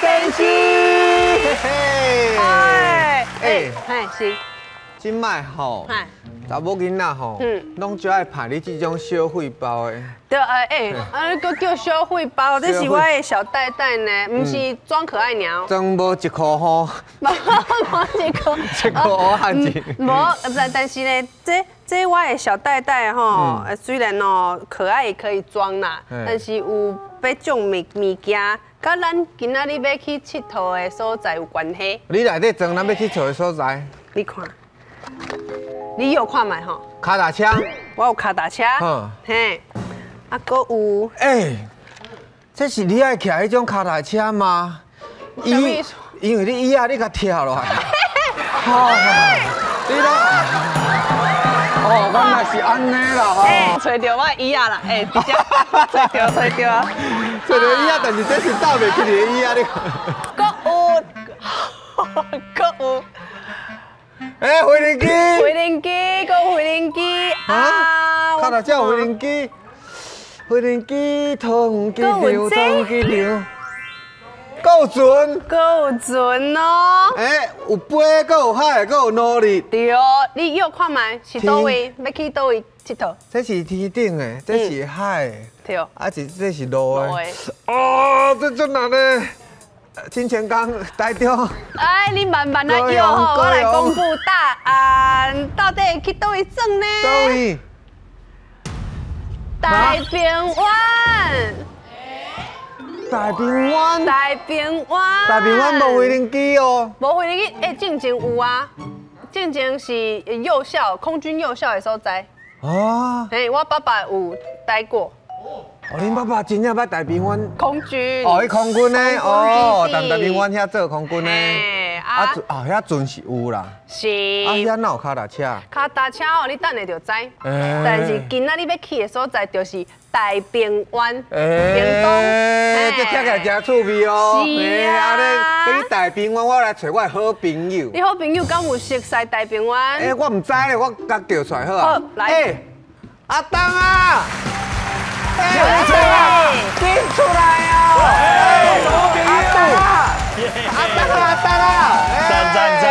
先生，嘿嘿。哎哎哎，是，這擺吼，查某囡仔吼，攏最愛拍你這種小費包的。對，哎，啊，閣叫小費包，這是我的小袋袋呢，毋是裝可愛爾。裝無一箍吼，無一箍，一箍漢字。無，但是呢，這我的小袋袋吼，雖然哦可愛也可以裝啦，但是有欲種物件，佮咱今仔日欲去𨑨迌的所在有關係。你內底裝咱欲去𨑨迌的所在？你看，你有看覓吼？跤踏車。我有跤踏車。嘿，啊，閣有。欸，這是你愛騎彼種跤踏車嗎？因為你椅仔你共拆落來。好，你攏。哦，原來是按呢啦吼。欸，揣著我椅仔啦，欸，直接揣著揣著啊。揣著椅仔，但是這是鬥袂起的椅仔，你。閣有，閣有。欸，飛行機。飛行機，閣有飛行機啊！跤踏車有飛行機，飛行機通機場，通機場。閣有船，閣有船哦。欸，有飛，閣有海，閣有努力。對，你約看覓是佗位，欲去佗位𨑨迌？這是天頂的，這是海的。對。啊，這這是陸的。哦，這足難的。清泉崗、台中。哎，你慢慢來約吼，我來公布答案，到底去佗位耍呢？佗位？大平灣。大平灣。大平灣。大平灣無飛行機哦。無飛行機，欸，進前有啊，進前是幼校，空軍幼校的所在。啊。嘿，我爸爸有待過。哦，恁爸爸真正捌大平灣空軍。哦，彼空軍的哦，佇大平灣遐做空軍的。啊，啊，遐船是有啦。是。啊，遐哪有跤踏車？跤踏車哦，你等下就知。但是今仔日欲去的所在就是大平灣。屏東。這聽起來真趣味哦。是啊。你去大平灣，我來揣我的好朋友。你好朋友敢有熟似大平灣？欸，我毋知咧，我共叫出來好啊。好，來。阿東啊！欸，緊出來啊！阿東啊，阿東啊，阿東啊！讚讚讚！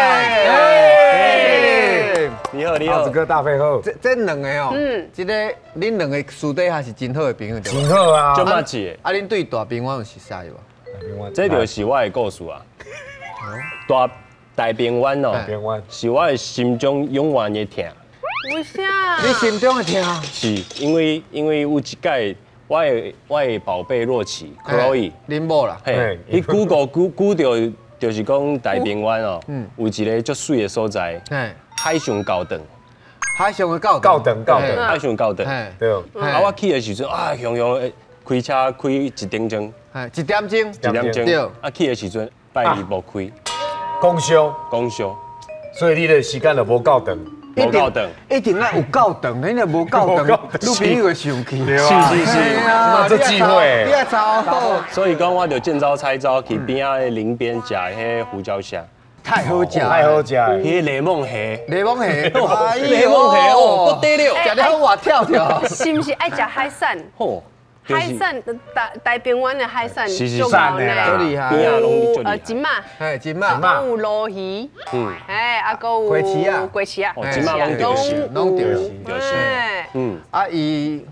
你好，你好，子哥大飛好。這兩个哦，這个恁兩个私底下是真好的朋友，真好啊，足默契的。啊，恁對大平灣有熟似無？大平灣，這就是我的故事啊。大平灣哦，大平灣是我的心中永遠的痛。為啥？你心中的痛？是因為有一擺，我的寶貝洛奇，Chloe，恁某啦，嘿，伊 Google 估著就是講大平灣哦，有一个足媠的所在，海上教堂，海上的教教堂教堂，海上教堂，對。啊，我去的時陣啊，雄雄開車開一點鐘，一點鐘，一點鐘，啊，去的時陣拜二無開，公休，公休，所以你的時間就無夠長。無夠長，一定愛有夠長，你若無夠長，女朋友會生氣。是是是，這機會，你愛查好。所以講，我就見招拆招，去邊仔的林邊食彼胡椒蝦，太好食，太好食。彼檸檬蝦，檸檬蝦，檸檬蝦哦，不得了，食了活跳跳。是毋是愛食海產？海產大平灣的海產，是是足讚的啦，足厲害。有金馬，嘿金馬，閣有鱸魚，哎，啊閣有鮭魚仔，鮭魚仔，哦，金馬攏著是，攏著是，著是，啊伊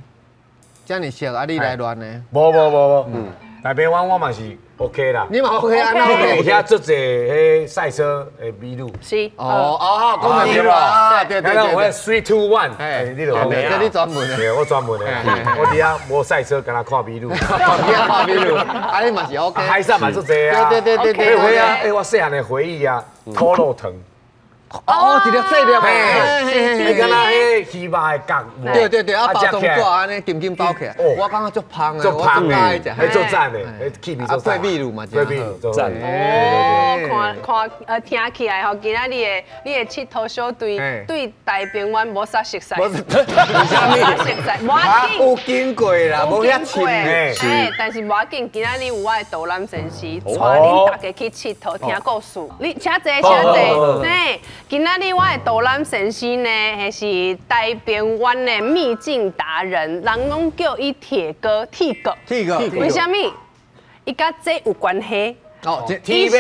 遮爾熟，啊你來亂的？無無無無，大平灣我嘛是 OK 啦，你嘛 OK 啊？因為遐足濟彼賽車的美女。是。哦哦，講得對啦，對對對。我 three two one，你就 OK 這你專門的。對，我專門的。我佇遐無賽車，干焦看美女。看美女，啊你嘛是 OK。海產嘛足濟啊。對對對對。對啊，欸，我細漢的回憶啊，土路糖。哦，一粒細粒的，你敢若彼魚肉的角？對對對，啊包裝紙按呢緊緊包起來，我感覺足芳的，足芳的，彼足讚的，彼氣味足讚。配美女嘛，配美女讚。哦，看看聽起來吼，今仔日的你的𨑨迌小隊對大平灣無啥熟似，無啥熟似，無要緊。有經過啦，無遐深。欸，但是無要緊，今仔日有我的導覽先生，帶恁大家去𨑨迌聽故事。你請坐，請坐。嘿。今仔日我的導覽先生呢，是大平灣的秘境達人，人攏叫伊鐵哥，鐵哥。鐵哥。為啥物？伊佮這有關係。哦，伊是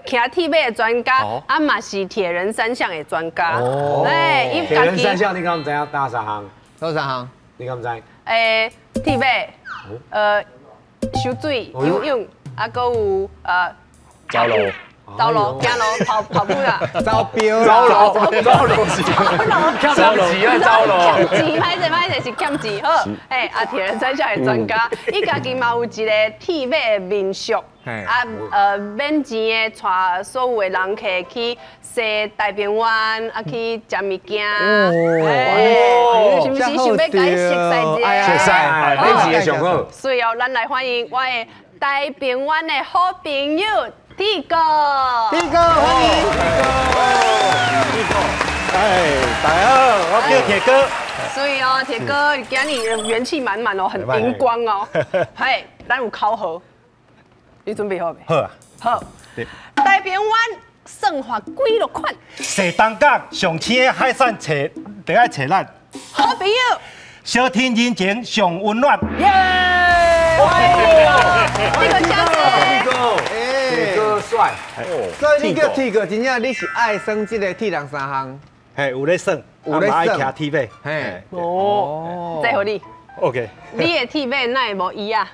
騎鐵馬的專家，啊嘛是鐵人三項的專家。哦，鐵人三項你敢知影打三項？哪三項？你敢知？鐵馬，游水、游泳，啊，閣有走路。走路、行路、跑跑步啦，走標走路、走路是欠錢啊，走路。欠錢，歹勢歹勢是欠錢。好，啊，鐵人三項的專家，伊家己嘛有一個鐵馬的民宿，啊，免錢的，帶所有的人客去踅大平灣，啊，去食物件。哦，是毋是想欲共伊熟似一下？熟似，免錢的上好。所以哦，咱來歡迎我的大平灣的好朋友。T 哥，T 哥，歡迎，T 哥，哎，大家好，我叫鐵哥。所以哦，鐵哥，今日元氣滿滿哦，很熒光哦。嘿，咱有考核，你準備好未？好啊。好。大平灣算法幾落款？踅東港上青的海產揣，得愛揣咱。好朋友。小天人情上溫暖。耶！這個加哥，鐵哥帥，所以你叫鐵哥，真正你是愛耍這個鐵人三項。嘿，有咧耍，有咧愛騎鐵馬。嘿，哦，這予你。 OK。你的鐵馬哪會無椅啊？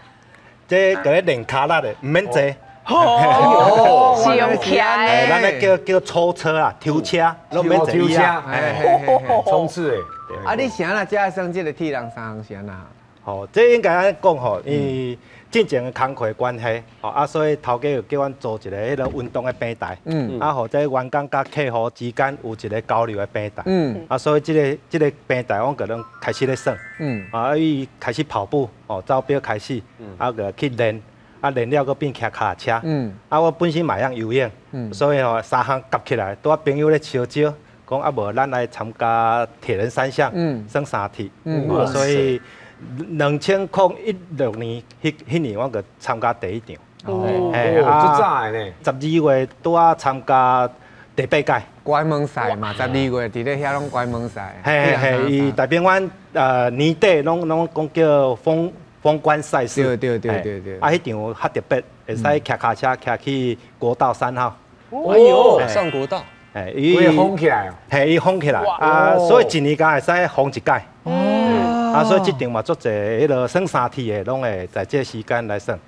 這個咧練跤力的，毋免坐。哦，是用騎的。咱咧叫叫抽車啊，抽車，攏免坐椅啊。衝刺的。啊，你是按怎才愛耍這個鐵人三項是按怎？吼，這應該按呢講吼，因為進前的工課的關係，吼啊，所以頭家又叫阮做一個彼个運動的平台，啊，予這員工佮客戶之間有一個交流的平台，啊，所以這個平台，阮就攏開始咧耍，啊，伊開始跑步，哦，走表開始，啊，就去練，啊，練了閣變騎腳踏車，啊，我本身嘛會曉游泳，所以吼三項夾起來，拄仔朋友咧相招，講啊無咱來參加鐵人三項，耍三鐵，所以。2016年，彼年我就參加第一場。哦，足早的呢。12月拄仔參加第八屆。關門賽嘛，12月佇咧遐攏關門賽。嘿嘿，伊大平灣年底攏講叫封關賽事。對對對對對。啊，彼場較特別，會使騎跤車騎去國道3號。哎呦，上國道。嘿，伊封起來。嘿，伊封起來。啊，所以一年間會使封一屆。啊，所以這場嘛，足濟彼个耍三鐵的，攏會在這個時間來耍。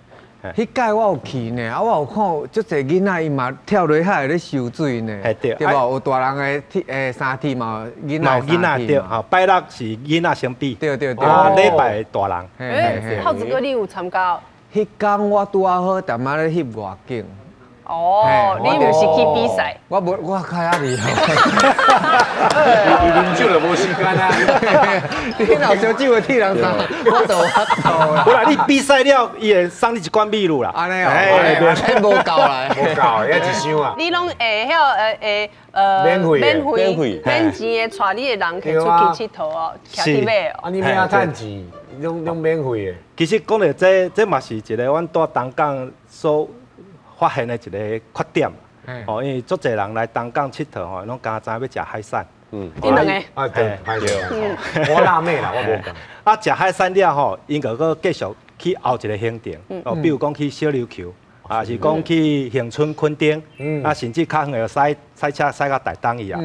彼屆我有去呢，啊，我有看足濟囡仔伊嘛跳落海咧游水呢，對無？有大人的鐵三鐵嘛，囡仔囡仔對，吼，拜六是囡仔先比，對對對，啊，禮拜大人。浩子哥，你有參加？彼工我拄仔好踮仔咧翕外景。哦，你毋是去比賽？我無，我開遐厲害。伊啉酒就無時間啊！你若燒酒的鐵人三，我就有法度啦。無啦，你比賽了，伊會送你一罐秘魯啦。按呢哦，彼無夠啦，無夠，遐一箱啊。你攏會曉免費免費免錢的，帶你的人客出去𨑨迌哦，騎鐵馬哦。啊，你欲按怎趁錢？攏免費的。其實講著這，這嘛是一個阮蹛東港所發現的一個缺點，哦，因為足濟人來東港𨑨迌吼，攏敢知欲食海產。嗯，你兩個？啊對，對，我辣妹啦，我無講。啊，食海產了吼，𪜶就閣繼續去後一個行程，哦，比如講去小琉球，啊，是講去恆春、墾丁，啊，甚至較遠的駛車駛到台東去啊。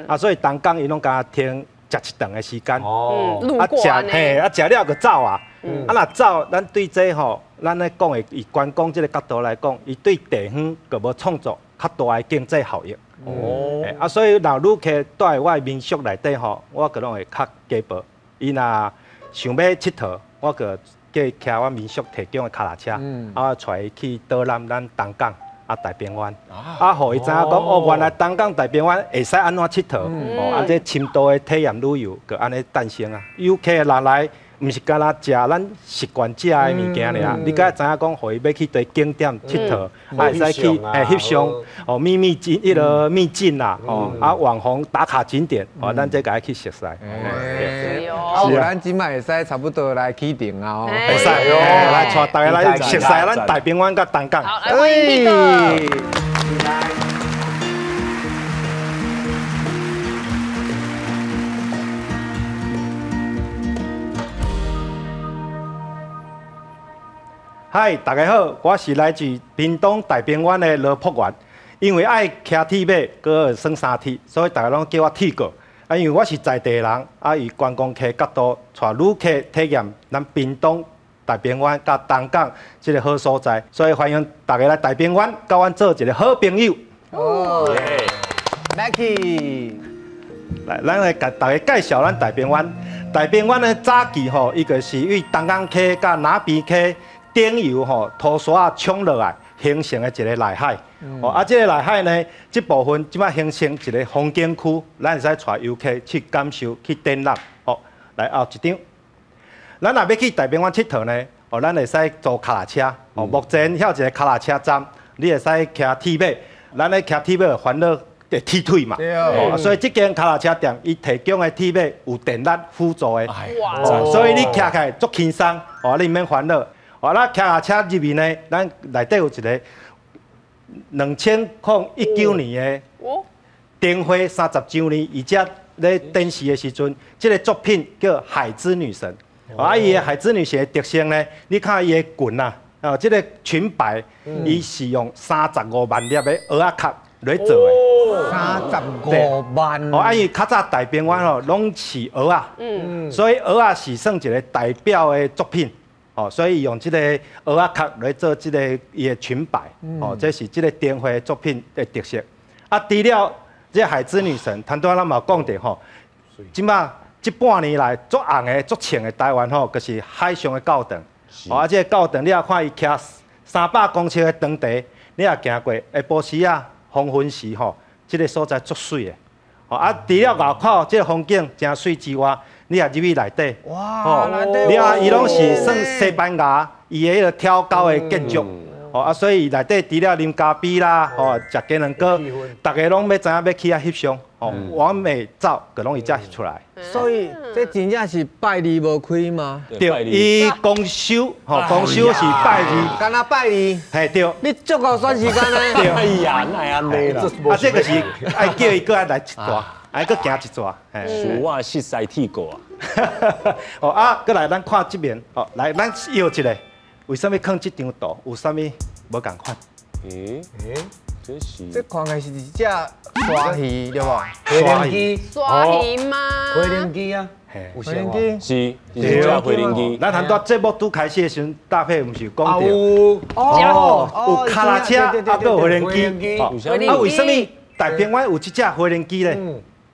啊，所以東港𪜶攏敢停食一頓的時間。哦，路過嘿，啊，食了就走啊。啊，若走，咱對這吼，咱咧講的以觀光這個角度來講，伊對地方閣無創造較大的經濟效益。哦。啊，所以若旅客蹛佇我的民宿內底吼，我閣攏會較加報。伊若想欲𨑨迌，我閣叫伊騎阮民宿提供的跤踏車，啊，帶伊去導覽咱東港啊大平灣，啊，予伊知影講哦，原來東港大平灣會使按怎𨑨迌，哦，啊，這深度的體驗旅遊閣按呢誕生啊。遊客若來，毋是干焦食咱習慣食的物件爾，你閣知影講，予伊欲去佗景點𨑨迌，啊會使去翕相哦，秘密景彼个秘境啦，哦，啊網紅打卡景點，哦，咱這共伊去熟似。是啊，咱這擺會使差不多來起程啊，會使哦，來帶大家來熟似咱大平灣佮東港。好，來歡迎 T 哥。嗨，大家好，我是來自屏東大平灣的羅璞元。因為愛騎鐵馬，閣耍三鐵，所以大家攏叫我鐵哥。啊，因為我是在地人，啊，以觀光客角度帶旅客體驗咱屏東大平灣佮東港這个好所在，所以歡迎大家來大平灣，佮阮做一个好朋友。哦，Maggie，來，咱來共大家介紹咱大平灣。大平灣的早期吼，伊就是對東港溪佮那邊溪頂游吼土沙仔沖落來形成的一个內海。哦，啊，這个內海呢，這部分這擺形成一个風景區，咱會使帶遊客去感受、去展覽。哦，來後一張。咱若欲去大平灣𨑨迌呢，哦，咱會使租跤踏車。哦，目前遐有一个跤踏車站，你會使騎鐵馬。咱咧騎鐵馬會煩惱會鐵腿嘛。哦，所以這間跤踏車店伊提供的鐵馬有電力輔助的，哦，所以你騎起來足輕鬆，哦，你毋免煩惱。哦，咱騎腳踏車入去呢，咱內底有一个2019年的燈會30週年，伊遮咧展示的時陣，這个作品叫《海之女神》。啊，伊的海之女神的特色呢，你看伊的裙啊，哦，這个裙擺，伊是用35萬粒的蚵仔殼來做的。35萬。哦，啊，因為較早大平灣吼攏飼蚵仔，所以蚵仔是算一个代表的作品。哦，所以用這个蚵仔殼來做這个伊的裙擺，哦，這是這个燈會作品的特色。啊，除了這海之女神，頭拄仔咱嘛有講著吼，這擺這半年來足紅的、足穿的台灣吼，就是海上的教堂。哦，啊，這个教堂你也看伊徛300公尺的長地，你也行過，下晡時啊，黃昏時吼，這个所在足媠的。哦，啊，除了外口這个風景誠媠之外，你也入去內底，哇，你看伊攏是算西班牙伊的彼个挑高的建築，哦啊，所以內底除了啉咖啡啦，哦，食雞卵糕，逐家攏欲知影欲去遐翕相，哦，完美照就攏伊遮翕出來。所以這真正是拜二無開嗎？對，伊公休，吼，公休是拜二，敢若拜二，嘿對。你足夠選時間呢？對。哎呀，哪會按呢啦？啊，這个是愛叫伊閣愛來一逝，愛閣行一逝。恕我熟似鐵哥啊！哦啊，閣來咱看這邊，哦，來咱搖一下，為啥物囥這張圖？有啥物無仝款？欸這是這看起來是一隻鯊魚對無？飛行機，鯊魚嗎？飛行機啊，有飛行機是，是一隻飛行機。咱頭拄節目拄開始的時陣，搭配毋是有講著？哦，有跤踏車，啊，閣有飛行機。啊，為啥物大平灣有這隻飛行機咧？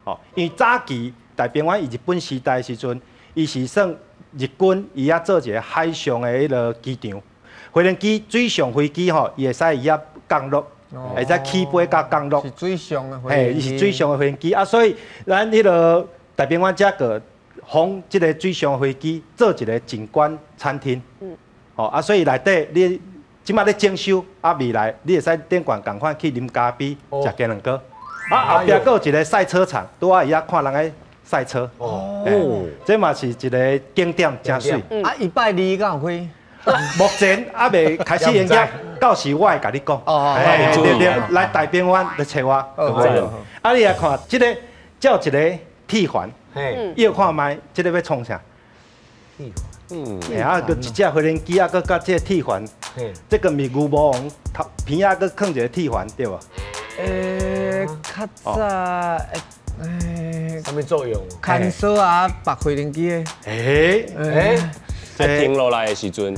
哦，因為早期大平灣伊日本時代的時陣，伊是算日軍伊遐做一个海上的彼个機場。飛行機水上飛機吼，伊會使伊遐降落，會使起飛佮降落。是水上的飛嘿，伊是水上的飛行機啊，所以咱彼个大平灣遮閣予這个水上飛機做一个景觀餐廳。哦啊，所以內底你這擺咧整修啊，未來你會使頂懸仝款去啉咖啡、食雞卵糕。啊，後壁閣有一个賽車場，拄仔伊遐看人咧賽車。哦，這嘛是一个景點，誠媠。啊，伊拜二敢有開？目前猶未開始營業，到時我會共你講。哦，對對，來大平灣來揣我。啊，你來看這个，這有一个鐵環，搖看覓，這个欲創啥？鐵環。嗯。啊，閣一隻飛行機啊，閣佮這个鐵環，這个毋是牛魔王頭鼻仔閣囥一个鐵環，對無？較早，啥物作用？牽索仔，縛飛行機的。在停落來的時陣，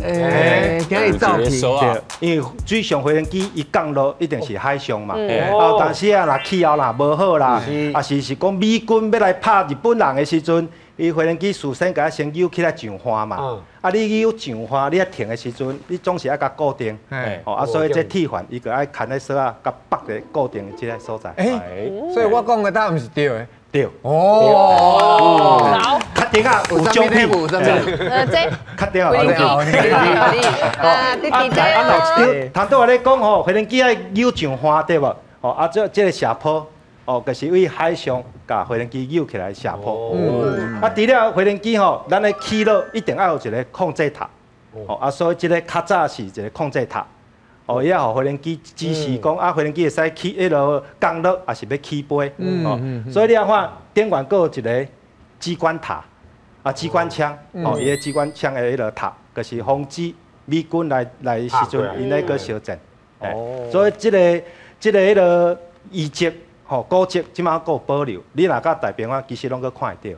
今日走去，對，因為水上飛行機伊降落一定是海上嘛，啊，但是啊，若氣候若無好啦，啊是是講美軍欲來拍日本人的時陣，伊飛行機事先共先扭起來上岸嘛，啊，你扭上岸，你愛停的時陣，你總是愛共固定，哦，啊，所以這鐵環伊就愛牽咧索仔，共縛咧固定這个所在。所以我講的答案是對的。對。哦。確定啊，有獎品。這。確定啊，有啊，啊，頭拄仔咧講吼，飛行機愛扭上岸對無？哦，啊，這個斜坡，哦，就是對海上共飛行機扭起來斜坡。啊，除了飛行機吼，咱咧起落一定愛有一个控制塔。哦，啊，所以這个較早是一个控制塔。哦，伊也予飛行機指示講，啊，飛行機會使起彼落降落，抑是欲起飛。哦，所以你看，頂懸閣有一个機關塔，啊，機關槍，哦，伊个機關槍的彼落塔，就是防止美軍來時陣，𪜶咧閣相戰。哦。所以這個彼个遺跡吼古蹟，這馬閣有保留。你若到大平灣，其實攏閣看會著。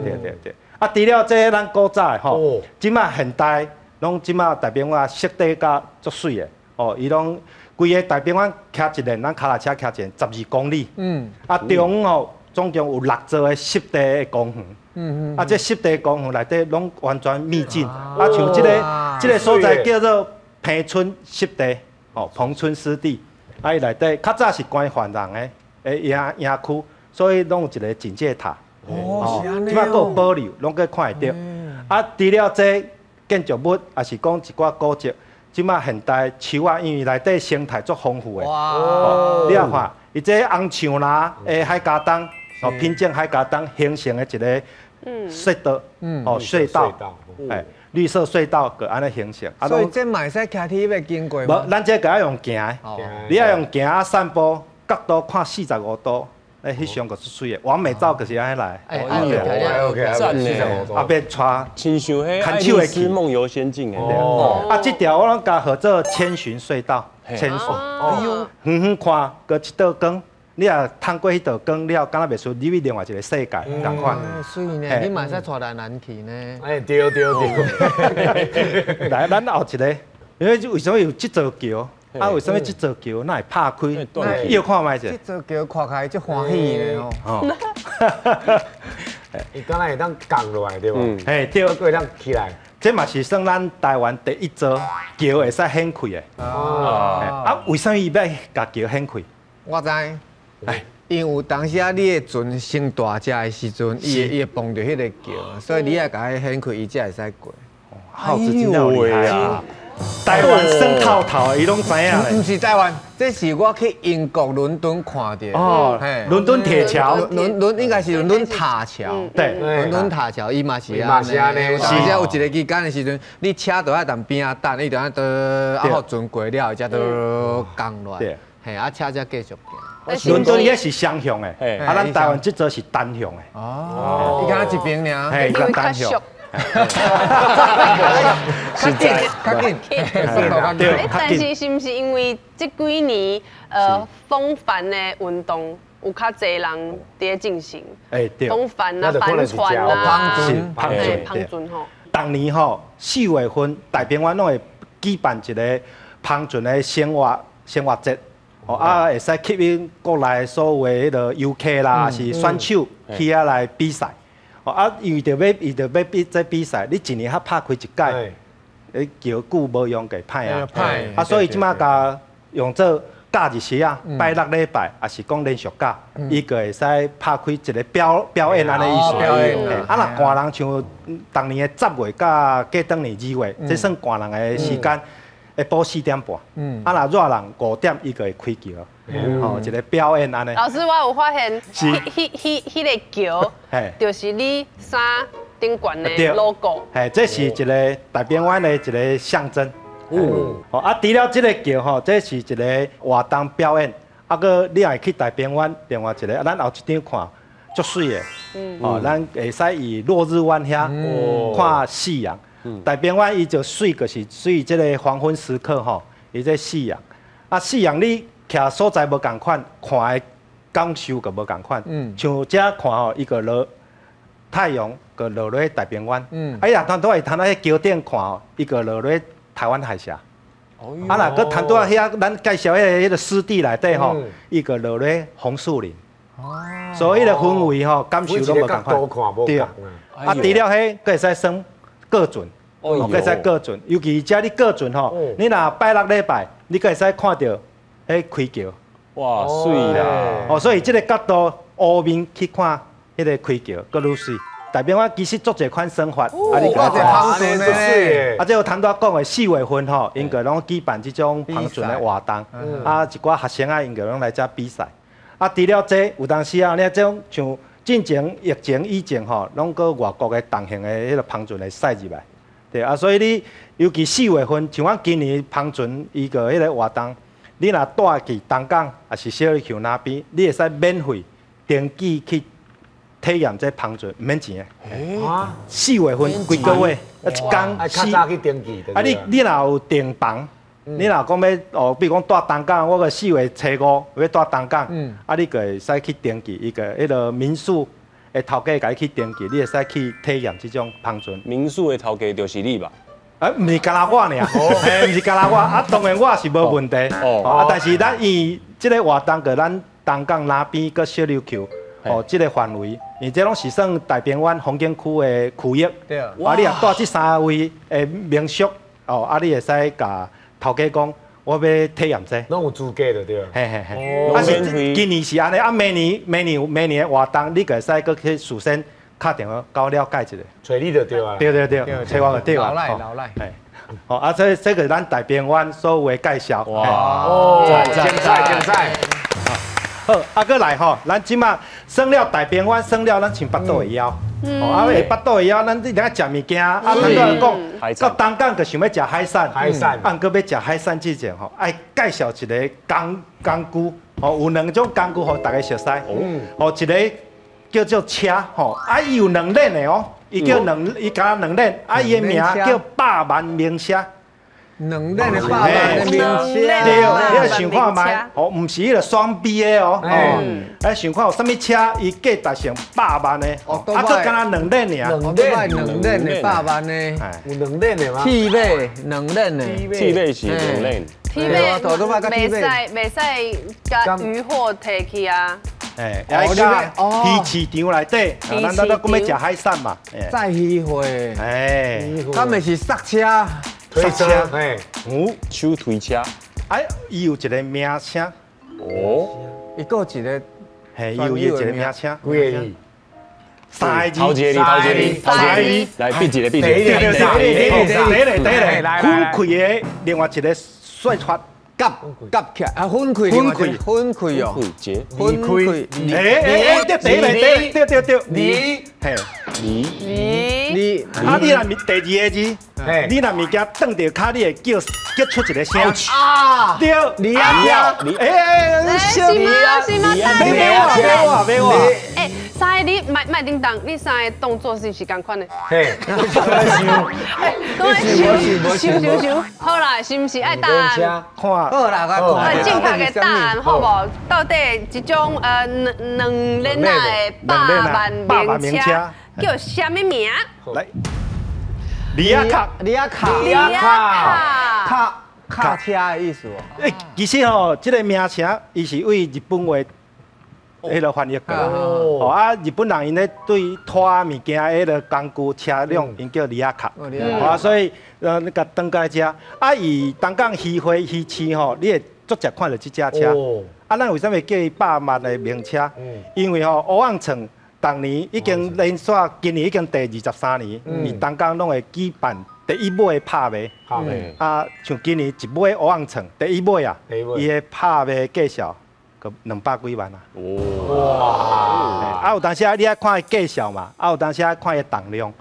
對對對。啊，除了這咱古早的吼，這馬現代攏這馬大平灣設計甲足媠的。哦，伊攏規个大平灣騎一輪，咱跤踏車騎一輪12公里。啊，中吼總共有六座的濕地的公園。啊，這濕地公園內底攏完全秘境。啊，像這個所在叫做彭村濕地，哦，彭村濕地。啊，伊內底較早是關犯人的營區，所以攏有一個警戒塔。哦，是按呢。這擺閣有保留，攏閣看會著。啊，除了這建築物，也是講一寡古蹟。這擺現代樹仔，因為內底生態足豐富的。哇！你也看，伊這紅樹林的海家東，哦，品種海家東形成的一个隧道，哦，隧道，哎，綠色隧道，閣按呢形成。所以這嘛會使騎鐵欲經過。無，咱這個愛用行的，你愛用行啊散步，角度看45度。欸，彼相閣足媠的，完美照就是按呢來。哎，OK，讚呢。啊，欲帶，親像彼愛麗絲夢遊仙境的。哦。啊，這條我攏共號做千尋隧道，千尋。哎喲。遠遠看，閣一道光，你若通過彼道光了，敢若袂輸入去另外一个世界仝款。媠呢，你嘛會使帶蘭蘭去呢。哎，對對對。來，咱後一个，因為為啥物有這座橋？啊，為啥物這座橋哪會拍開？搖看覓者。這座橋看起來足歡喜的吼。伊敢若會當降落來對無？嘿，對，閣會當起來。這嘛是算咱台灣第一座橋會使掀開的。哦。啊，為啥物伊欲共橋掀開？我知。哎，因為有當時啊，你的船傷大隻的時陣，伊會碰著彼个橋，所以你愛共伊掀開，伊才會使過。耗子真有厲害啊！台灣耍透透，伊攏知影咧。毋是台灣，這是我去英國倫敦看著。哦，倫敦鐵橋，倫應該是倫敦塔橋。對，倫敦塔橋，伊嘛是按呢。有當時有一个期間的時陣，你車就愛佇邊仔等，伊就按呢，啊，予船過了後，才都降落來。對。嘿，啊，車才繼續行。倫敦伊是雙向的，啊，咱台灣這座是單向的。哦，伊敢若一邊爾。嘿，伊較單向。較緊，較緊，對。但是是毋是因為這幾年風帆的運動有較濟人佇咧進行？欸對。風帆啊，帆船啊，帆船，帆船吼。逐年吼4月份，大平灣攏會舉辦一个帆船的生活節，哦啊，會使吸引國內所有的彼个遊客啦，抑是選手去遐來比賽。哦啊，因為著欲伊著欲比這比賽，你一年才拍開一擺，彼橋久無用就歹啊。啊，所以這馬共用做假日時啊，拜六禮拜，抑是講連續假，伊就會使拍開一个表演按呢意思。表演。啊，若寒人像逐年的10月佮過轉年2月，這算寒人的時間，下晡4點半。啊，若熱人5點，伊就會開橋。哦，一个表演按呢。老師，我有發現，彼个橋，就是你衫頂懸的 logo。嘿，這是一个大平灣的一个象徵。哦，啊，除了這个橋吼，這是一个活動表演。啊，閣你若會去大平灣，另外一个，咱後一張看，足媠的。哦，咱會使以落日灣遐看夕陽。大平灣伊就媠，就是媠這个黃昏時刻吼，伊這夕陽。啊，夕陽你徛所在無仝款，看的感受就無仝款。像這看吼，伊就落太陽，就落落大平灣。啊，伊若拄拄會通喺橋頂看吼，伊就落落台灣海峽。啊，若閣通拄仔遐，咱介紹彼个濕地內底吼，伊就落落紅樹林。所以彼个氛圍吼，感受攏無仝款。對。啊，除了彼，閣會使耍過船，閣會使過船，尤其遮你過船吼，你若拜六禮拜，你閣會使看著彼開橋。哇，媠啦！哦，所以這个角度烏面去看彼个開橋，閣愈媠。大平灣其實足濟款耍法，啊，你講帆船的，啊，這有頭拄仔講的4月份吼，𪜶就攏舉辦這種帆船的活動，啊，一寡學生啊，𪜶就攏來遮比賽。啊，除了這，有當時啊，你這種像進前疫情以前吼，攏閣外國的重型的彼个帆船會駛入來，對啊，所以你尤其4月份，像阮今年帆船伊个彼个活動，你若蹛去東港，抑是小琉球那邊，你會使免費登記去體驗這帆船，毋免錢的。啊，4月份規個月，啊一工。愛較早去登記。啊，你若有訂房，你若講欲哦，比如講蹛東港，我個4月初5欲蹛東港，啊，你就會使去登記，伊個彼个民宿的頭家共你去登記，你會使去體驗這種帆船。民宿的頭家就是你吧？啊，毋是干焦我爾，嘿，毋是干焦我，啊，當然我是無問題，哦，啊，但是咱伊這个活動個咱東港南邊閣小琉球，哦，這个範圍，因為這攏是算大平灣風景區的區域，對啊，你若蹛這三位的民宿，哦，啊，你會使共頭家講，我欲體驗這，攏有資格就對。嘿嘿嘿，啊是今年是按呢，啊明年明年明年的活動，你就會使閣去事先敲電話共我了解一下。揣你就對啊。對對對，揣我就對啊。老賴老賴。好，啊這個咱大平灣所有的介紹。哇，哦，精彩精彩。好，啊，閣來吼，咱這馬算了大平灣，算了咱像腹肚會枵。哦，啊，會腹肚會枵，咱一定愛食物件。啊，頭拄仔講，到東港就想欲食海產。海產。啊，毋過欲食海產之前吼，愛介紹一个工工具。吼，有兩種工具，予大家熟悉。哦，一个叫做車，吼，啊，伊有兩輪的哦，伊叫兩，伊敢若兩輪，啊，伊的名叫百萬名車。兩輪的百萬的名車，對，你愛想看覓？哦，毋是彼个雙 B 的哦，哦，愛想看有啥物車，伊價值上百萬的，啊，閣敢若兩輪爾，兩輪兩輪的百萬的，有兩輪的嗎？鐵馬兩輪的，鐵馬是兩輪，鐵馬袂使袂使共漁貨提去啊。哎，愛甲魚市場內底，咱咱閣欲食海產嘛，載魚貨，哎，敢會是剎車？推車，嘿，哦，手推車，哎，伊有一个名稱，哦，伊閣有一个，嘿，伊有伊一个名稱，幾个字？三个字，頭一个字，頭一个字，頭一个字，來，比一个，比一個，對對對對對對對，分開的另外一个說法。夾夾起來啊，分開，分開，分開哦，分開，哎哎哎，對對對對對對，離，嘿，離，離，啊，你若第二個字，你若物件轉著跤，你會叫叫出一個聲，啊，對，離啊，哎哎，是嗎？是嗎？欲欲我，欲我，欲我，哎，三个你莫莫叮當，你三个動作是毋是仝款的？嘿，都在想，想想想，好啦，是毋是愛答案？看，好啦，我看。正確的答案好無？到底這種兩兩輪仔的百萬名車叫啥物名？來，李亞卡，李亞卡，李亞卡，卡卡車的意思哦。欸，其實吼，這个名稱伊是對日本話彼个翻譯過來。哦啊，日本人𪜶咧對拖物件彼个工具車輛，𪜶叫李亞卡。啊，所以你共轉過來遮，啊，伊東港漁會魚市吼，你會足濟看著這隻車。啊，咱為啥物叫伊百萬的名車？因為吼烏甕創，逐年已經連續，今年已經第23年，伊東港攏會舉辦第一尾拍賣。啊，像今年一尾烏甕創第一尾啊，伊的拍賣價數閣200幾萬啊。哇！啊，有當時啊，你愛看伊價數嘛，啊，有當時愛看伊重量。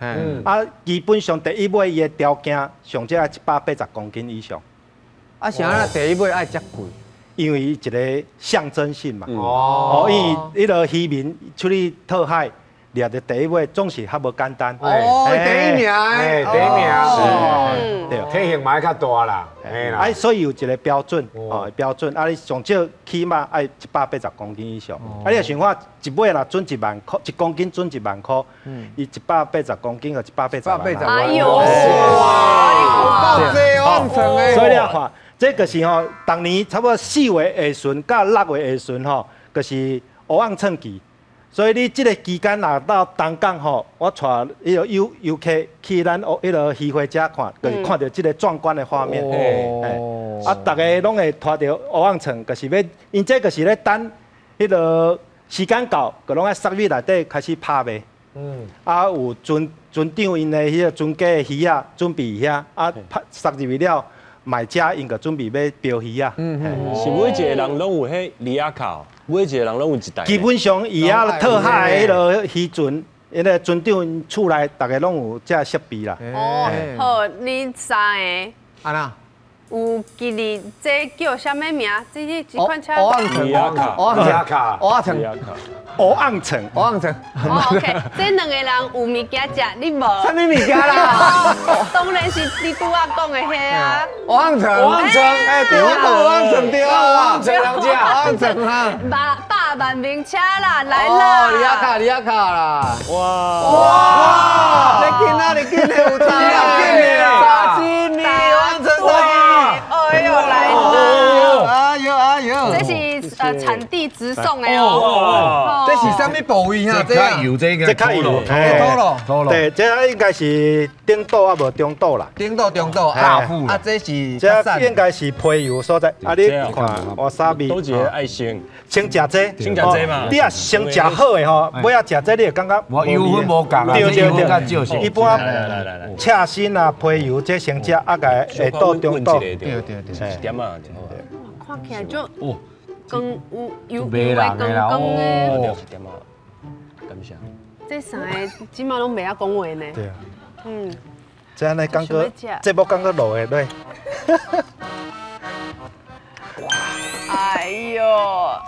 啊，基本上第一尾伊的條件上少愛180公斤以上。啊，是按怎第一尾愛遮貴？因為伊一个象徵性嘛。哦。因為彼个漁民出去討海，掠著第一尾總是較無簡單。哦，第一名。哎，第一名。是。對。體型嘛愛較大啦。啊，所以有一个標準，哦，標準。啊，你上少起碼愛180公斤以上。啊，你若想看一尾若準1萬箍，一公斤準1萬箍，伊180公斤就180萬。哎呦！哇！夠濟哦，所以你看。這就是吼，逐年差不多4月下旬到6月下旬吼，就是烏甕創期。所以你這个期間若到東港吼，我帶彼个遊遊客去咱彼个漁會遮看，就是看著這个壯觀的畫面。啊，逐个攏會拖著烏甕創，就是欲，𪜶這就是咧等彼个時間到，就攏愛塞入內底開始拍賣。啊，有船船長𪜶的彼个船家的魚仔準備遐，啊，拍塞入去了。買家𪜶就準備欲標魚仔，是每一个人攏有彼李亞卡，每一个人攏有一台。基本上伊仔討海的彼个漁船，彼个船長厝內，逐个攏有這設備啦。哦，好，你三个。按怎？有記得這叫啥物名？這款車。蚵仔腸，蚵仔腸，蚵仔腸，蚵仔腸，蚵仔腸。哦，OK，這兩個人有物件食，你無？啥物物件啦？當然是你拄仔講的彼啊。蚵仔腸，蚵仔腸，哎，對，我講蚵仔腸對啊，蚵仔腸人食，蚵仔腸啊。百萬名車啦，來啦！你阿卡，你阿卡啦！哇哇！你見啊，你見的有差啦，沙西米，蚵仔腸沙西米。哎呦，來啦！哎呦哎呦！這是產地直送的哦。這是啥物部位啊？這較油，這應該這較油，土咯，土咯。對，這應該是頂肚啊，無中肚啦。頂肚、中肚，大腹。啊，這是這應該是皮油所在。啊，你看，哇沙味。都一個愛先。先食這，先食這嘛。你若先食好的吼，尾仔食這你會感覺無油分無仝啊，對對對。一般赤身啊，皮油這先食，啊，共下肚中肚。對對對，一點啊。看起來就光有油油的光光的。一點啊，感謝。這三個這馬攏袂曉講話呢。對啊。嗯。這按呢感覺，這幕感覺落會落。哎呦，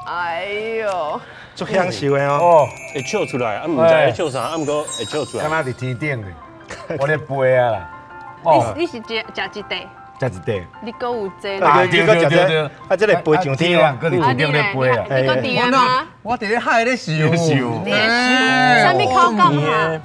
哎呦，足享受的哦，會笑出來，啊，毋知咧笑啥，啊，毋過會笑出來。敢若佇天頂咧，我咧飛啊啦。你是食食一塊？食一塊。你閣有這？啊，對對對對，啊，這個飛上天啊，閣佇天頂咧飛啊。你閣佇嗎？我佇咧海咧游。游。你咧游。啥物口感啊？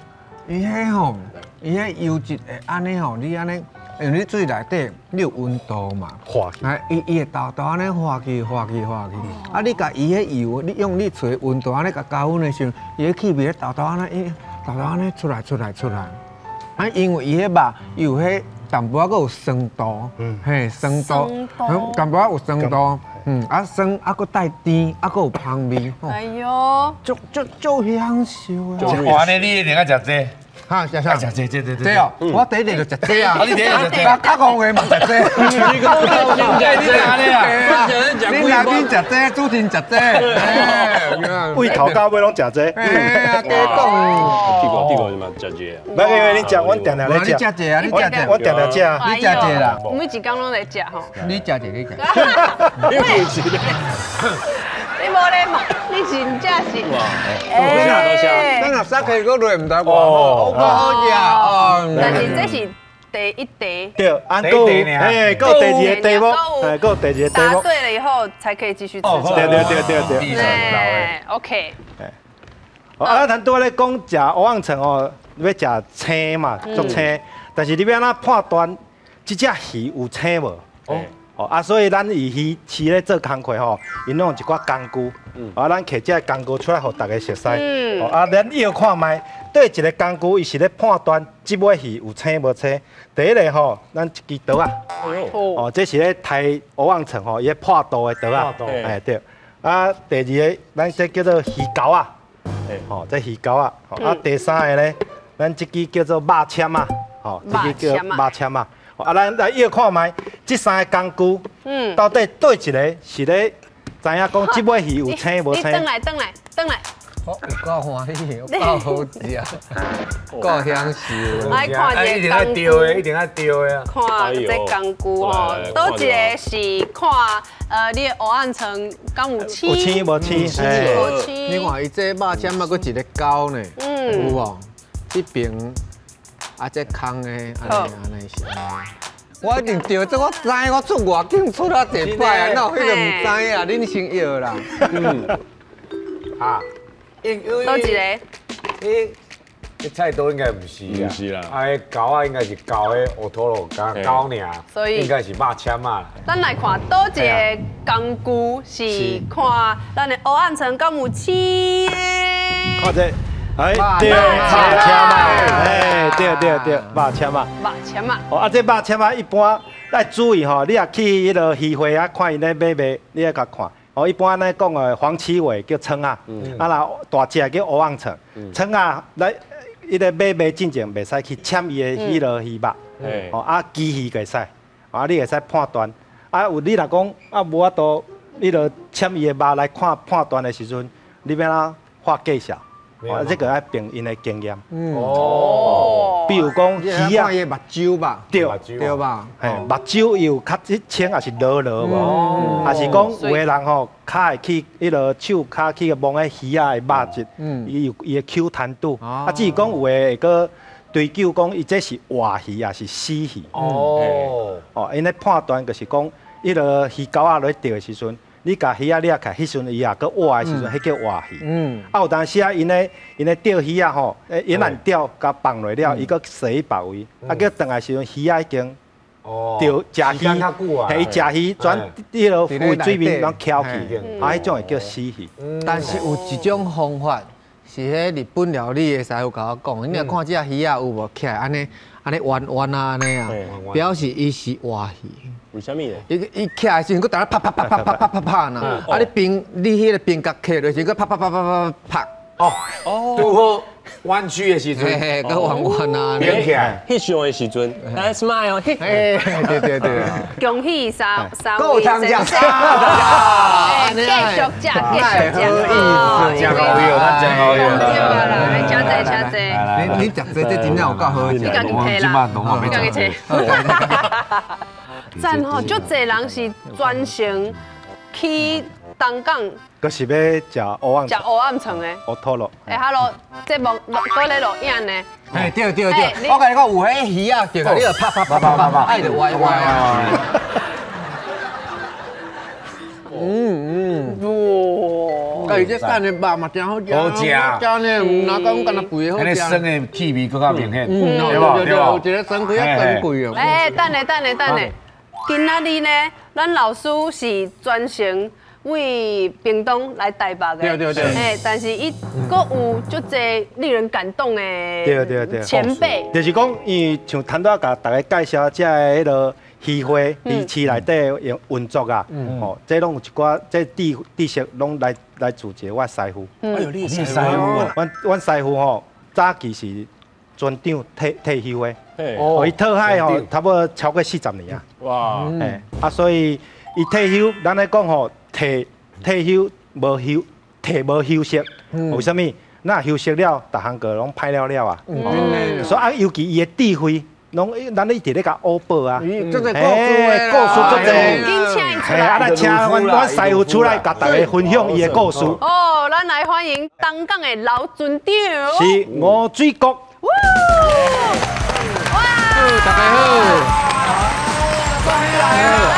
伊彼吼，伊彼油脂會按呢吼，你按呢。因為你水內底你有溫度嘛，化去，啊，伊伊會沓沓按呢化去、化去、化去。啊，你共伊彼油，你用你揣溫度按呢共加溫的時陣，伊彼氣味咧沓沓按呢，伊沓沓按呢出來、出來、出來。啊，因為伊彼肉有彼淡薄仔閣有酸度，嘿，酸度，淡薄仔有酸度，嗯，啊酸，啊閣帶甜，啊閣有香味。哎喲，足足足享受啊！哇，按呢你一定愛食這。哈，食啥？食這這這這哦，我第一日就食這啊。你第一日食這？較戇的嘛食這。你講你食這啊？你來賓食這，主持人食這。胃頭到尾攏食這。哎呀，加講。第五第五就嘛食這啊。無因為你食，阮定定咧食。你食這啊？你食這。我定定食。你食這啦。每一工攏在食吼。你食這，你食。你你無禮貌，你真正是。多謝多謝。咱若殺氣閣落毋知偌好，好食哦。但是這是第一題。對，按閣有，哎，閣有第二個題目，哎，閣有第二個題目。答對了以後才可以繼續吃。對對對對對。對，OK。啊，咱拄仔咧講食蚵仔腸哦，欲食青嘛，足青。但是你欲按怎判斷這隻魚有青無？哦啊，所以咱以魚市咧做工課吼，𪜶攏有一寡工具，啊，咱摕這個工具出來，予大家熟似。哦啊，咱臆看覓，對一個工具，伊是咧判斷這尾魚有青無青。第一个吼，咱一支刀仔，哦，這是咧刣蚵仔腸吼，伊咧破肚的刀仔，哎對。啊，第二个，咱這叫做魚鈎仔，吼，這魚鈎仔。啊，第三个咧，咱這支叫做肉籤仔，吼，這支叫肉籤仔。啊，咱來臆看覓，這三个工具，到底佗一个是咧知影講這尾魚有青無青？你轉來轉來轉來。我有夠歡喜，有夠好食，夠享受。來看一定愛釣的，一定愛釣的啊！看這工具吼，佗一个是看你的蚵仔腸敢有青？有青無青？無青。你看伊這肉籤啊，閣一个钩呢，有無？這邊。啊，這空的，按呢按呢是。我一定著，這我知，我出外景出啊濟擺啊，哪有彼个毋知啊？恁先臆啦。嗯。啊。佗一个？彼菜刀應該毋是啊。毋是啦。啊，彼鉤仔應該是鉤彼烏土路鉤鉤爾。所以應該是肉籤仔。咱來看佗一个工具是看咱的蚵仔腸敢有青的。看這。哎，對，肉籤仔，哎，對對對，肉籤仔。肉籤仔。哦，啊，這肉籤仔一般愛注意吼，你若去彼个魚會啊，看𪜶咧買賣，你愛共看。哦，一般咱講的黃鰭尾叫蛏仔，啊若大隻叫蚵仔腸，蛏仔來，彼个買賣進前袂使去攕伊的彼个魚肉，哦，啊，鯽魚會使，啊，你會使判斷。啊，有你若講啊無法度，彼个攕伊的肉來看判斷的時陣，你欲按怎畫介紹？哦，這個愛憑𪜶的經驗。哦。比如講魚仔，伊目睭吧，對對吧？嘿，目睭有較清，還是濁濁無？還是講有的人吼，較會去彼个手跤去摸彼魚仔的肉質，伊有伊的 Q 彈度。啊，至於講有的會閣追究講，伊這是活魚抑是死魚？哦，哦，𪜶咧判斷就是講，彼个魚鈎仔落去釣的時陣，你共魚仔掠起來，彼時陣伊也閣活的時陣，彼叫活魚。啊，有當時啊，𪜶咧釣魚仔吼，沿岸釣共放落了，伊閣踅去別位，啊，叫轉來時陣魚仔已經釣食魚，嘿，伊食魚轉彼个浮水面攏翹去，啊，彼種會叫死魚。但是有一種方法，是彼日本料理的師傅共我講，你若看這魚仔有無起來，按呢按呢彎彎啊按呢啊，表示伊是活魚。為啥物咧？伊伊起來時陣，閣逐日拍拍拍拍拍拍拍拍呐，啊你邊你彼个邊角磕落去，閣拍拍拍拍拍拍。哦哦，拄好彎曲的時陣，嘿，閣彎彎啊，變起來。翕相的時陣，來 smile，嘿，對對對。恭喜三三位先生，繼續食，繼續食，真好用，咱真好用。對啦，請坐，請坐。你食這這真正有夠好食。你家己提啦，你家己提。讚吼，足濟人是專程去東港。閣是欲食烏暗，食烏暗腸的。烏托洛。欸，哈囉，節目錄閣咧錄影呢。嘿，對對對，我共你講，有彼魚仔，就你就拍拍拍拍拍，愛就歪歪啊。嗯嗯。哇！伊這蛋的肉嘛真好食，好食。食呢，毋若講敢若肥好食。彼个酸的氣味閣較明顯，對無？對無？有一个酸氣較珍貴哦。欸，等下等下等下，今仔日呢，咱老師是專程為屏東來台北的，對對對，欸，但是伊閣有足濟令人感動的前輩，就是講，因為像頭拄仔共大家介紹這个彼个漁會、魚市內底的運作啊，吼，這攏有一寡這知識攏來自一個我師傅。哎呦，你師傅，阮師傅吼，早期是船長退休的，哦，伊討海吼，差不多超過40年啊。哇，欸，啊，所以伊退休，咱咧講吼。退休無休，退無休息，為啥物？若休息了，逐項個攏歹了了啊！所以啊，尤其伊的智慧，攏咱一直咧共學報啊。這個故事，故事足濟。緊請伊出來。啊，來請阮師傅出來，共大家分享伊的故事。哦，咱來歡迎東港的老船長。是吳水國。哇！大家好。來啊來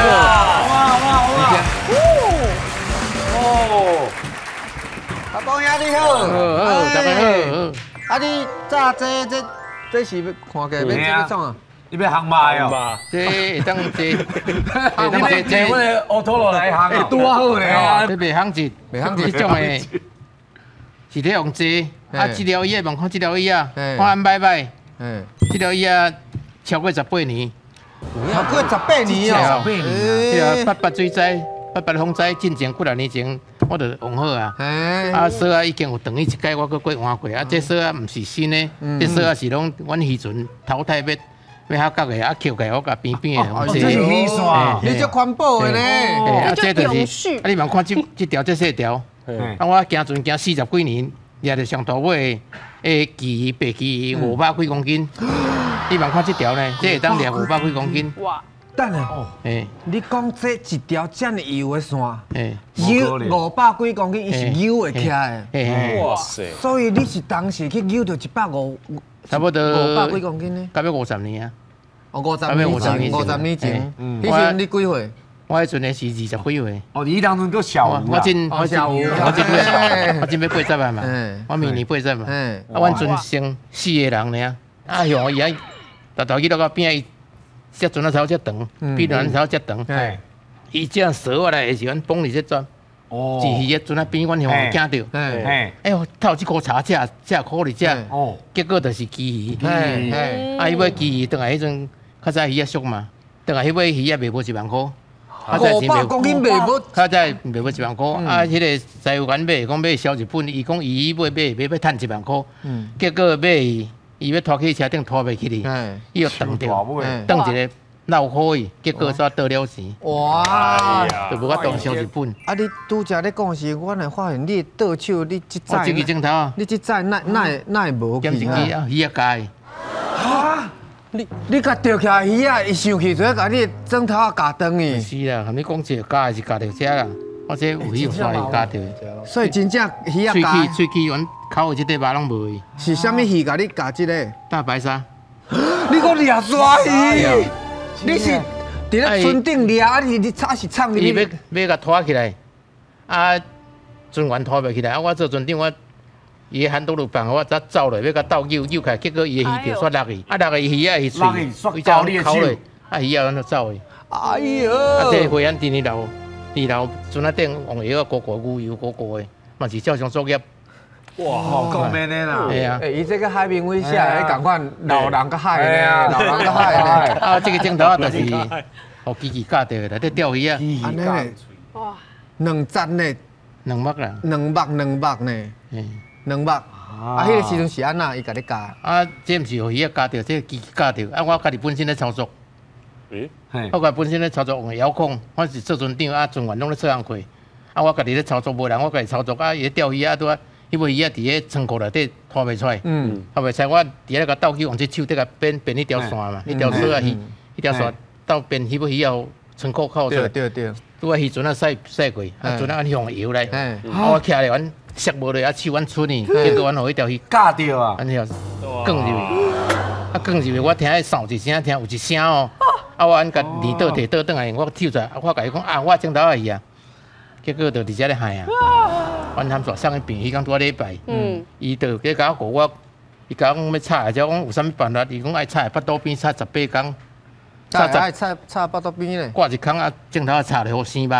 啊！阿公兄你好，好，大家好。啊，你早這是欲看起來欲創啊？你欲烘肉哦？這會當坐，會當坐坐阮的烏托洛來烘哦，拄好咧哦。這袂烘熱，袂烘熱，這種的，是咧用坐。啊，這條椅仔，望看這條椅仔，看按擺擺。這條椅仔超過18年。超過18年哦。18年。對啊，八八水災。八八風災進前幾若年前，我就換好啊。啊，索仔已經有斷去一擺，我閣過換過。啊，這索仔毋是新的，這索仔是攏阮漁船淘汰欲合格的，啊，抾起來我共邊邊的。這是魚線，你足環保的呢。啊，這就是。啊，你嘛看這條這細條。啊，我行船行40幾年，掠著上大尾的旗魚、白旗魚500幾公斤。你嘛看這條呢？這會當掠500幾公斤。哇！等下，你講這一條遮爾幼的線，游500幾公斤，伊是游會起來的。哇塞！所以你是當時去游著150，差不多500幾公斤呢？到尾50年啊！哦，50年前，50年前。彼時陣你幾歲？我彼陣是20幾歲。哦，你當陣閣小吳我真我小吳，我真欲80啊嘛！我明年80嘛。啊，阮船剩4個人爾，啊，向伊啊，逐逐去到邊仔。這船仔頭遮長，比船仔頭遮長。伊這樣趖來的時陣，綁佇這船，一魚的船仔邊，阮向驚著。哎喲，頭這箍柴這這箍佇這，結果就是旗魚。啊，彼尾旗魚轉來彼陣，較早魚仔俗嘛，轉來彼尾魚仔賣無1萬箍。500公斤賣無？較早賣無1萬箍，啊，彼个師傅買講買銷日本，伊講伊買買買欲趁1萬箍，結果買伊欲拖去車頂拖袂起去，伊又斷著，斷一个鬧苦去，結果煞倒了錢。哇！就無法度銷日本。啊！你拄才咧講時，我若發現你倒手，你這這支鏡頭，你這支哪會無去？減一支啊，魚仔膠的。你共钓起來魚仔，伊生氣就共你枕頭仔咬斷去。是啦，含你講這咬是咬著這啦，我這有魚有煞會咬著。所以真正魚仔喙齒喙齒，阮口的這塊肉攏無去。是啥物魚共你咬這个？大白鯊。你講掠鯊魚？你是佇咧船頂掠，啊是你插是藏入去？伊欲共拖起來，啊，船員拖袂起來，啊，我做船長我。伊的핸都放，我才走落，欲共鬥救救起來，結果伊的魚就煞落去，啊落去魚仔是喙，伊才口落，啊魚仔咱就走去。哎喲！啊，這惠安鎮伊樓，二樓船仔頂黃油啊，糊糊牛油糊糊的，嘛是照常作業。哇，夠咩的啦！係啊，欸，伊這個海明威寫的，仝款老人佮海呢，老人佮海呢。啊，這個鏡頭啊，就是予機器咬著的，內底釣魚仔。按呢呢？哇！兩節呢？兩目啦。兩目兩目呢？兩目，啊，彼個時陣是按怎？伊共你咬？啊，這毋是予魚仔咬著，這機器咬著。啊，我家己本身咧操作。欸？我家己本身咧操作用遙控，我是做船長啊，船員攏咧做工課。啊，我家己咧操作，無人，我家己操作啊，伊咧釣魚仔拄啊，彼尾魚仔佇咧倉庫內底拖袂出來。拖袂出來，我佇咧共鬥救，用這手佇共編編彼條線嘛，彼條索仔魚，彼條線鬥編彼尾魚仔倉庫口出來。對對對。拄啊，漁船仔駛駛過，啊，船仔按向游來，啊，我徛咧，阮。摔無落啊，手阮伸去，結果阮予彼條魚咬著啊，按呢卷入去，啊卷入去，我聽彼哨一聲，聽有一聲哦，啊我按共離倒提倒轉來，我手出來，我共伊講啊，我枕頭仔魚啊，結果就佇遮咧害啊，阮含煞送去病院，彼工拄仔禮拜，伊就去共我講我，伊共我講欲插，才講有啥物辦法？伊講愛插腹肚邊插18工，插十插插腹肚邊咧，掛一空啊，枕頭仔插咧予生肉。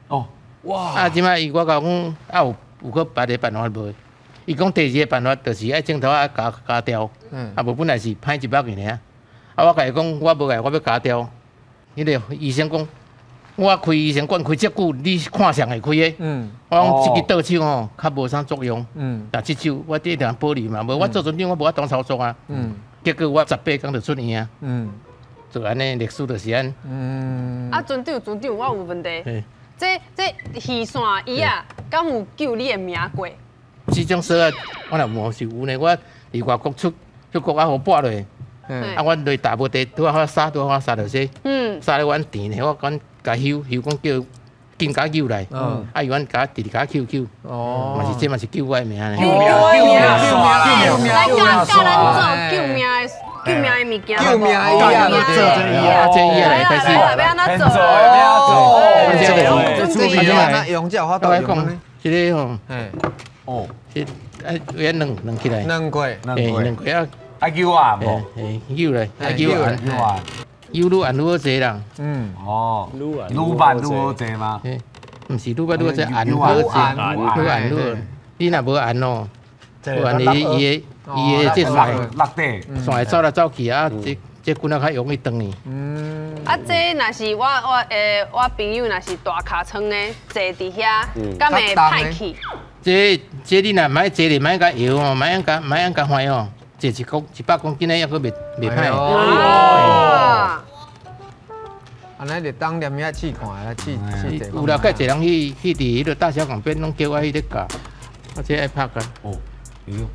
哦，哇！啊，這擺伊我共講啊有。有閣別个辦法無？伊講第二個辦法就是愛枕頭仔鉸鉸掉，啊無本來是歹一百個爾。啊我共伊講，我無愛，我欲鉸掉。彼个醫生講，我開醫生館開遮久，你看誰會開的？我講這支倒手吼，較無啥作用。但這手我一定保留嘛，無我做船長我無法度操作啊。結果我18工就出院啊。就按呢歷史就是按。啊，船長，船長，我有問題。這魚線伊啊，敢有救你的命過？這種索仔，我若無是有呢。我佇外國出出國啊，予跋落，啊，阮落大無地，拄仔好沙，拄仔好沙著說，沙咧阮甜呢，我講共休休講叫緊共救來，啊，伊阮共直直共救救，嘛是這嘛是救我的命呢。救命！救命！救命！來教教咱做救命的。救命的物件，救命的醫啊，做這醫啊，這醫啊，開始，欲按怎做？這就是啊，用這有法度用呢？這个吼，哦，這愛愛軟軟起來，軟過，軟過啊，愛揪按無？揪來，愛揪按，揪愈按愈好坐啦。嗯，哦，愈慢愈好坐嗎？毋是愈慢愈好坐，按愈好坐，愈按愈好。你若無按哦，無按伊伊的。伊的這線落底，線會走來走去啊！這棍仔較容易斷去。啊，這若是我朋友若是大尻川的坐佇遐，敢會歹去？這你若莫坐咧，莫共搖哦，莫按共莫按共壞哦，坐100公斤的猶閣袂歹。哦。按呢就當連遐試看來試試坐。有啦，較濟人去佇彼个大小港邊攏叫我去咧教，我這愛拍結。哦，哎喲。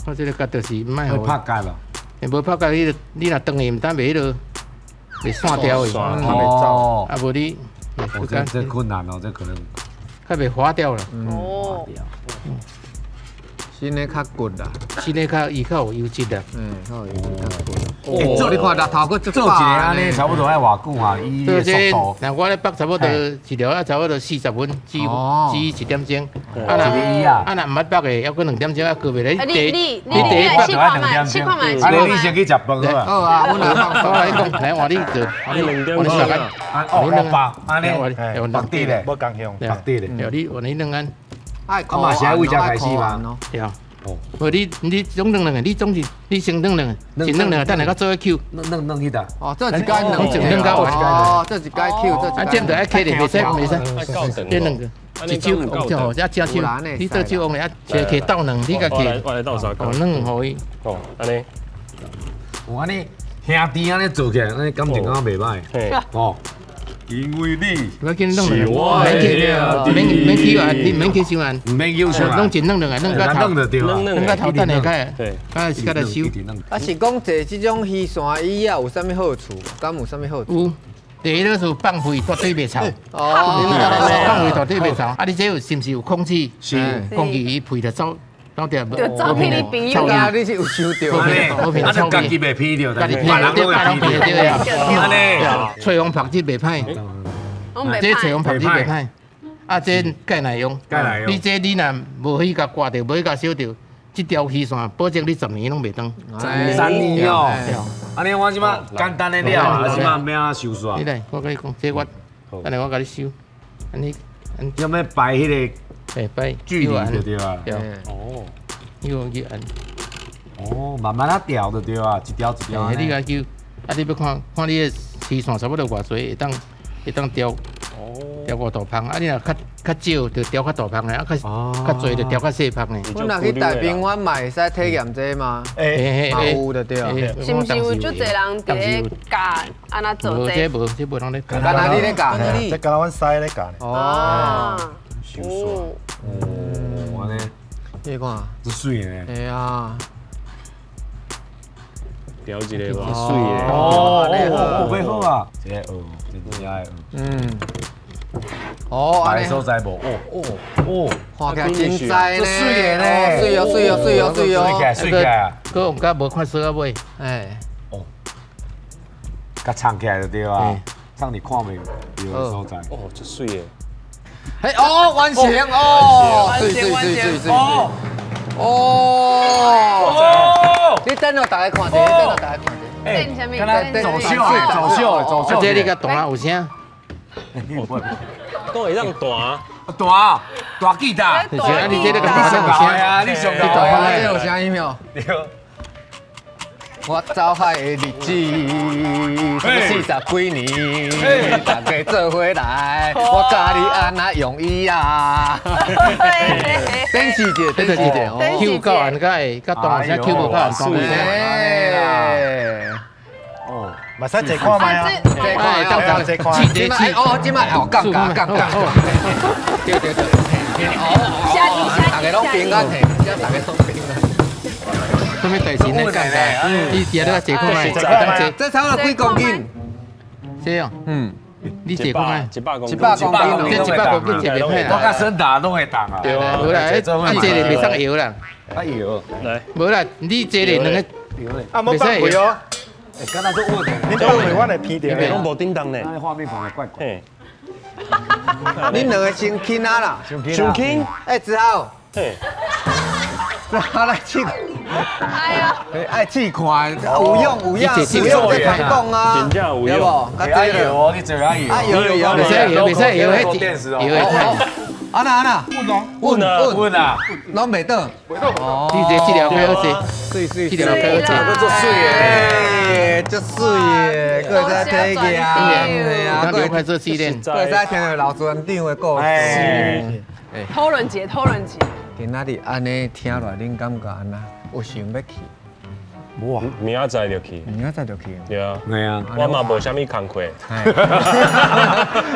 我這个結就是毋愛予拍結咯，無拍結，你若斷去，毋但袂彼落，袂散掉去，袂走。啊無你，這困難哦，這可能較袂滑掉啦。哦，新的較骨啦，新的較伊較有優質啦。嗯，較有優質較骨。哦，你看日頭閣做一個按呢，差不多愛偌久啊？伊的速度。那我咧縛差不多一條啊，差不多40分至1點鐘。啊若毋捌縛的，猶閣2點鐘啊，過袂來。你你你你來試看覓，試看覓。啊你先去食飯好啊。好啊，阮來我來講，來換你做。你2點鐘啊？哦，縛按呢，縛佇咧，無共向，縛佇咧。對，你換你兩按。啊嘛是愛為這開始嗎？對。無你你總軟軟的，你總是你先軟軟，先軟軟，等下閣做去搝。軟軟軟去呾。哦，這一擺軟，軟到完。哦，這一擺搝，這一。啊，這著愛揢咧，袂使袂使。這兩個，一手往這吼，這正手，你倒手往咧，啊，揢斗軟，你共揢。我來鬥相共。哦，軟予伊。哦，按呢。有按呢，兄弟按呢做起來，按呢感情敢若袂䆀。哦。因为你我叫你弄落来，免免免去按，你免去伤按，免去伤按，拢尽弄落来，弄到头，弄到头等下该，对，该该来收。啊，是讲坐这种渔线椅仔有啥物好处？敢有啥物好处？有，第一个是放屁绝对袂臭。哦，放屁绝对袂臭。啊，你这有是毋是有空气？是，空气伊屁就走。走掉，就走去你朋友啊！你是有收到，啊，就家己袂批著，家己批，别人拢会批著啊！按呢，吹风曝质袂歹，这吹风曝质袂歹，啊，这钙耐用，你这你若无去共割著，无去共烧著，这条鱼线保证你10年拢袂断。10年哦，按呢我这摆简单的了，啊，这摆欲按怎修煞？你来，我共你讲，这我，等下我共你修，按呢，要欲摆彼个。摆距离就对啊。哦，要去按。哦，慢慢仔调就对啊，一条一条。你共揪，啊，你欲看看你的鱼线差不多偌济，会当调。哦。调偌大芳，啊，你若较较少就调较大芳的，啊，较较济就调较细芳的。我若去大平湾嘛会使体验这吗？嘛有就对啊。是毋是有足济人伫咧教按怎做这？这无，这无人咧教。敢若你咧教？这敢若阮师咧教。哦。修煞。哦，按呢，你看，足媠呢。会啊，调一个哇，媠的。哦哦，欲好啊，这个哦，真正的。嗯。哦，按呢所在无？哦哦哦，看起来真知呢，足媠的呢，媠哦媠哦媠哦媠哦，媠起来媠起来。阁用甲无看锁仔尾。哎。哦。共藏起来就对啊，藏伫看袂著的所在。哦，足媠的。嘿哦，完成哦，媠媠媠媠媠，哦哦，你等落大家看者，等落大家看者。等啥物？走秀，走秀，走秀。这你共弹有声？讲会当弹，弹，弹吉他。啊，你这个弹有声啊？你上高啊？这有声音没有？我走海的日子，40几年，大家做伙来，我教你按怎用椅啊。等时者，等时者，Q 够按才会，佮弹有声，Q 无够按弹有声。哦，嘛使坐看觅啊，坐看，坐看。这摆哦，这摆哦，杠杠杠杠。对对对。哦，大家拢平安嘿，大家拢平安。啥物代志呢？干的，你伫咧坐看觅，这差不多几公斤？这样，嗯，你坐看觅，100公斤，100公斤，这100公斤坐袂歹。我佮孙达拢会动啊。对啊，无啦，啊坐咧袂使摇啦。啊摇，来，无啦，你坐咧两个，啊，无放屁哦。欸，敢若做稳的，你放屁我会偏著。拢无叮当呢。那画面看得怪怪。恁两个先轻啊啦，伤轻。哎，子豪。嘿。子豪来试。哎呀，爱试看，有用有影，有用再讲啊，真正有用。较摇哦，你坐较摇。啊摇摇，袂使摇，袂使摇，迄电视哦。啊那啊那，稳啊稳稳啊，拢袂倒。袂倒。哦。你这这条较好坐，媠媠，这条较好坐，阁足媠的，足媠的，阁会使体验，嘿啊，阁会做试炼，阁会使听著老船长的故事。讨论一下，讨论一下。今仔日按呢听落来，恁感觉按怎？有想欲去？哇，明仔载就去，明仔载就去。对啊，对啊，我嘛无啥物工课。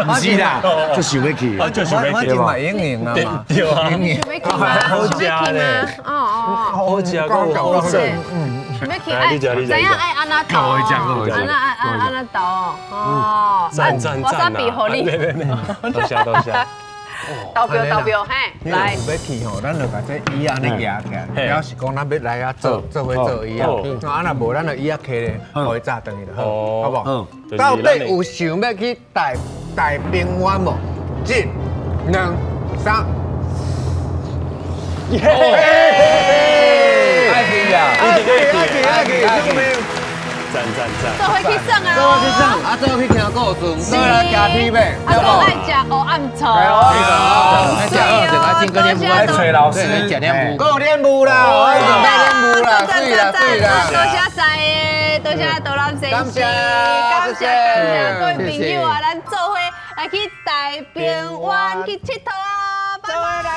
毋是啦，就想欲去，就想欲去。我真嘛应应啊嘛，对啊，应应。想欲去吗？好食咧，哦哦，好食，阁好耍。嗯，想欲去，哎，知影爱按怎投？按怎按按按怎投？哦，赞赞赞我比予你。多谢多谢。投票投票，嘿，来。有欲去吼，咱就共这椅按呢举起来，表示讲咱欲来遐做做伙做椅仔。啊，若无咱就椅仔揢咧，予伊早转去就好，好无？到底有想欲去大大平湾无？一、两、三。耶！爱去啊！爱去爱去爱去！赞赞赞！做伙去耍啊！做伙去耍，啊，做伙去听故事，做伙来行天马，啊，阁爱食乌暗草，爱食乌暗草，爱揣老师，食点雾，阁有练舞啦，我准备练舞啦，媠啦媠啦！多谢三个，多谢导览先生，感谢感谢各位朋友啊，咱做伙来去大平湾去𨑨迌哦，拜拜。